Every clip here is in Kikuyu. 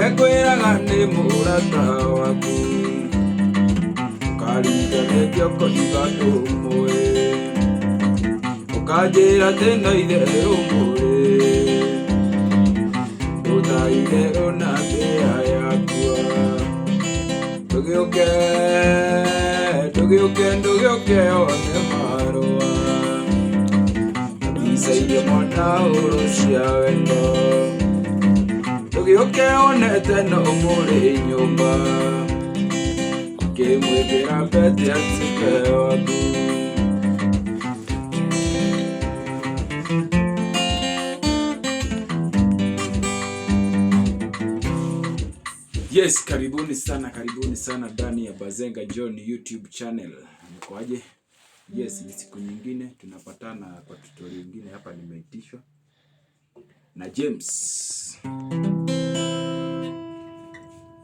Nduirekwĩraga nĩ mũrata waku ũkaringanĩtio ũkoiga ndũmũĩ ũkanjĩra atĩ no itherũ mũrĩ ndũta itherũ na mbĩa yakua ndũgĩũke ndũgĩũke ndũgĩũke one marũa na mbica iria mwana hũrwo cia wendo ndũgĩũke wonete no mũrĩ nyũmba ũkĩmwĩkĩra pete atuĩke waku. Yes, karibuni sana, karibuni sana ndani ya Bazenga John YouTube channel. Mkoaje? Yes, ni siku nyingine tunapatana kwa tutorial nyingine hapa. Nimeitishwa na James.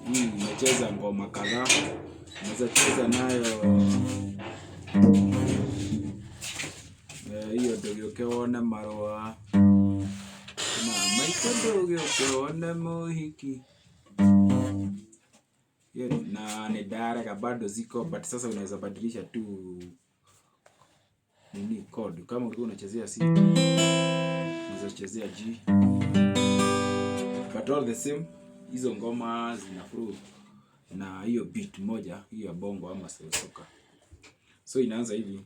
Nimecheza ngoma kadhaa. Naweza cheza nayo hiyo ndũgĩũke wone marũa ma maitũ, ndũgĩũke wone mũhiki. Hiyo na ni darega bado ziko, but sasa unaweza badilisha tu nini chord. Kama ulikuwa unachezea C, unaweza chezea G, but all the same hizo ngoma zina flow na hiyo beat moja hiyo ya bongo ama soka. So inaanza hivi.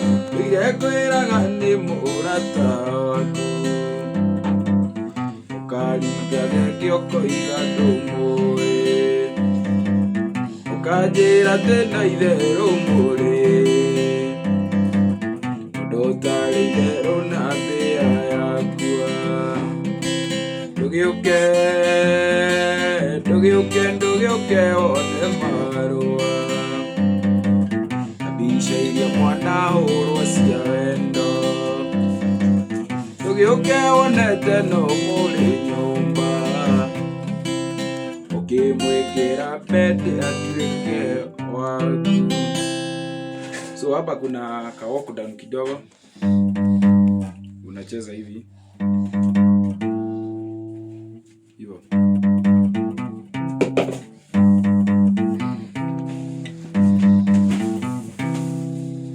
Nduirekwĩraga nĩ mũrata waku ũkaringa thenge ũkoiga ndũmũĩ ũkanjĩra atĩ no itherũ mũrĩ ũndũ ũtarĩ itherũ na mbĩa yakua ndũgĩũke ndũgĩũke ndũgĩũke wone marũa na mbica iria mwana hũrwo cia wendo ndũgĩũke wonete no mũrĩ nyũmba ũkĩmwĩkĩra pete atuĩke waku. So hapa kuna ka walk down kidogo, unacheza hivi hivyo.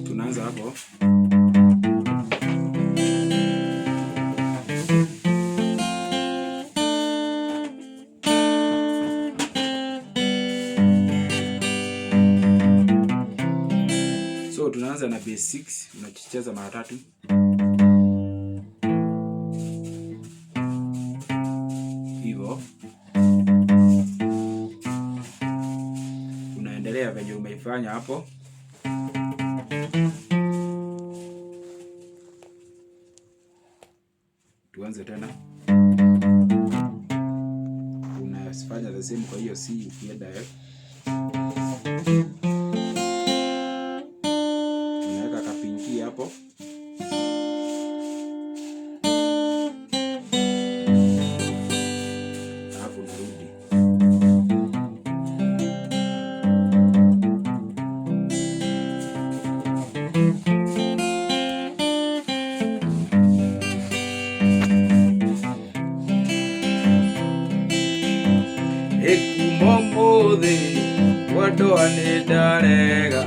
Tunaanza hapo. So tunaanza na bass 6, unacheza mara tatu. Hivyo. Unaendelea venye umeifanya hapo. Tuanze tena. Unafanya the same kwa hiyo C ukienda F. Unaweka kapinki hapo. Alafu unarudi. Ĩkuuma ũmũthĩ mwendwa nĩ ndarega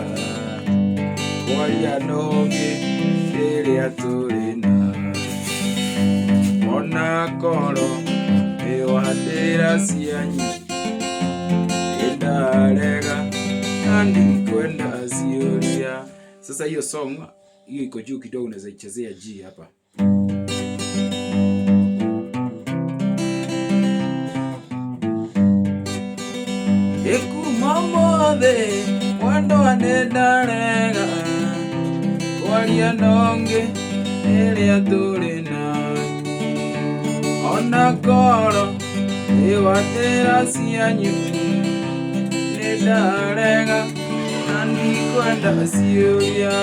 kwaria na ũngĩ rĩrĩa tũrĩ na ona korwo nĩ wa ndĩra cianyu nĩ ndarega na ndikwenda ciũria. Sasa hiyo song hiyo iko juu kidogo, unaweza ichezea G hapa. Ĩkuuma ũmũthĩ mwendwa nĩ ndarega kwaria na ũngĩ rĩrĩa tũrĩ na ona korwo nĩ wa ndĩra cianyu nĩ ndarega na ndikwenda ciũria.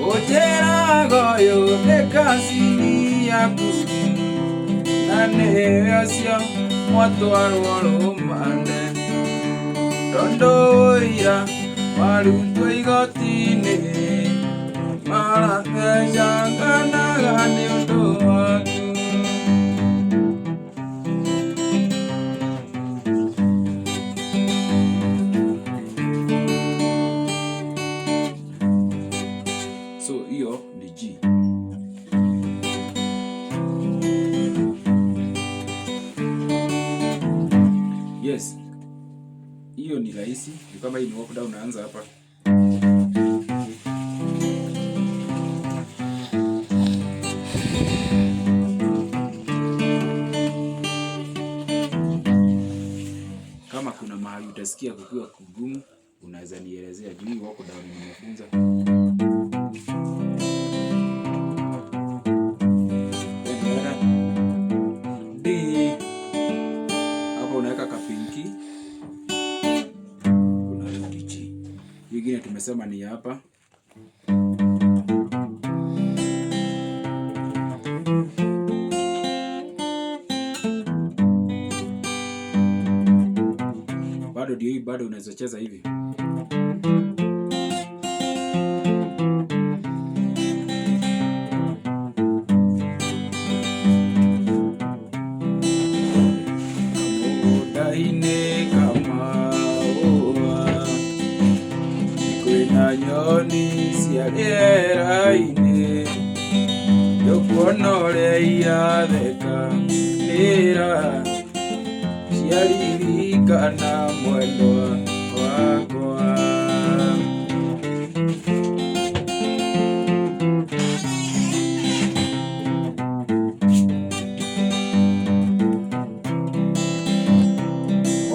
Ũnjĩraga ũyũ nĩ Macini yaku na nĩwe ũcio mwatwarwo rũmande tondũ ũira warutwo igoti-inĩ marathecanganaga nĩ ũndũ waku. So hiyo ni G. Yes. Hiyo ni rahisi. Ni kama hii ni walk down, naanza hapa. Kama kuna mahali utasikia kukiwa kugumu, unaweza nielezea juu hii walk down nimefunza. Then D hapo unaweka kapinky, unarudi G. Hiyo ingine tumesema ni hapa. Bado ndio hii, bado unaweza cheza hivi. Kamũgũnda-inĩ kamaũa kwĩna nyoni cia rĩera-inĩ ndũkuona ũrĩa iratheka nĩra ciaririkana mwendwa wakwa.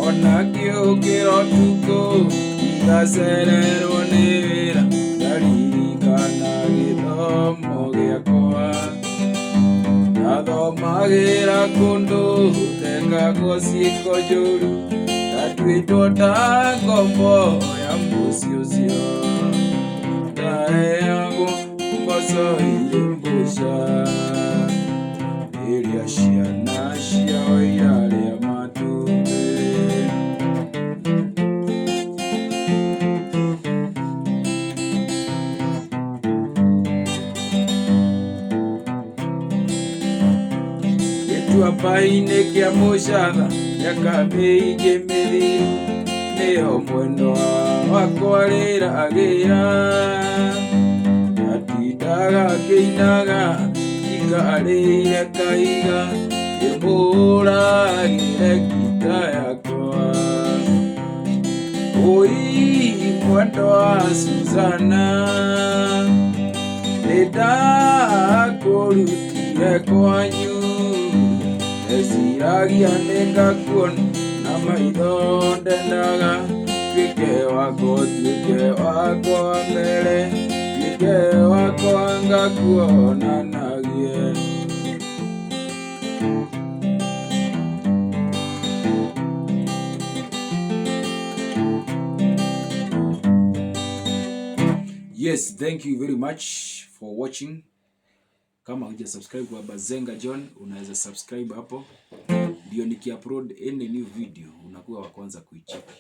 Ona ngĩũkĩra ũtukũ ngacererwo nĩ wĩra ngaririkana gĩthomo gĩakwa ndathomagĩra kũndũ gũtekagwo ciĩko njũru ndatuĩtwo ta ngombo ya mũciĩ ũcio ndaheagwo mboco irĩ mbũca rĩrĩa ciana ciao irarĩa matumbĩ. Gĩtuamba-inĩ kĩa Mũcatha mĩaka mĩingĩ mĩthiru nĩyo mwendwa wakwa rĩragĩra ndatindaga ngĩinaga njikarĩire kahiga ndĩmũhũragĩre ngita yakwa. Ũi mwendwa Suzana nĩndakũrutire kwanyu ndeciragia nĩngakuona na maitho ndendaga tuĩke wakwa tuĩke wakwa mbere tuĩke wakwa ngakuonanagie. Yes, thank you very much for watching. Kama huja subscribe kwa Bazenga John, unaweza subscribe hapo, ndio nikiupload any new video unakuwa wa kwanza kuicheki.